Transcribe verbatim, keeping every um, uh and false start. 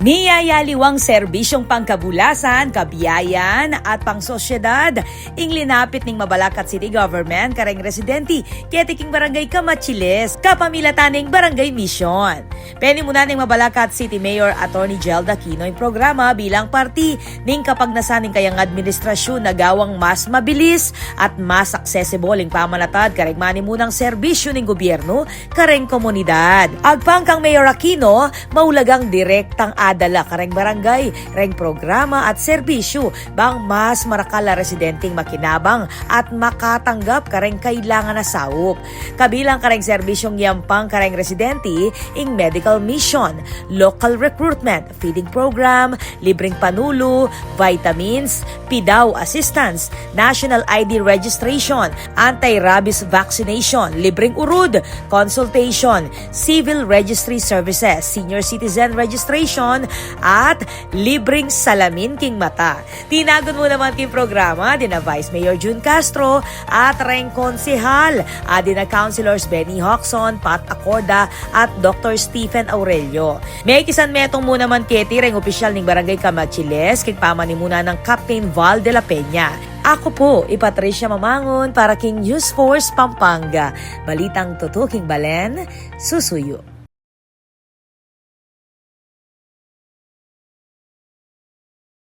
Miyayaliwang serbisyung pangkabulasan, kabiayan, at pangsosyedad ing linapit ning Mabalacat City Government kareng residenti keti king Barangay Camachiles, kapamilatan ning Barangay Mission. Penimunan ning Mabalacat City Mayor Attorney Jelda Aquino ing programa bilang parti ning kapagnasan ning kayang administrasyun na gawang mas mabilis at mas accessible ing pamanatad kareng manimunang serbisyu ning gobyernu kareng komunidad. Agpang kang Mayor Aquino, maulagang direktang adala kareng barangay reng programa at serbisyu bang mas marakal a residenteng makinabang at makatanggap kareng kailangan a saup. Kabilang kareng serbisyung yampang kareng residente ing medical mission, local recruitment, feeding program, libreng panulu, vitamins, PDAW assistance, national I D registration, anti-rabies vaccination, libreng urud, consultation, civil registry services, senior citizen registration, at libreng salamin king mata. Tinagun mu naman king programa dina Vice Mayor Jun Castro at reng konsehal, a dina Councilors Benny Hocson, Pat Acorda, at Doktor Stephen Aurelio. Mekisanmetung mu naman keti reng opisyal ning Barangay Camachiles king pamanimunan nang Captain Val de la Peña. Aku pu i Patricia Mamangun para king News Force Pampanga. Balitang tutuking balen, susuyu.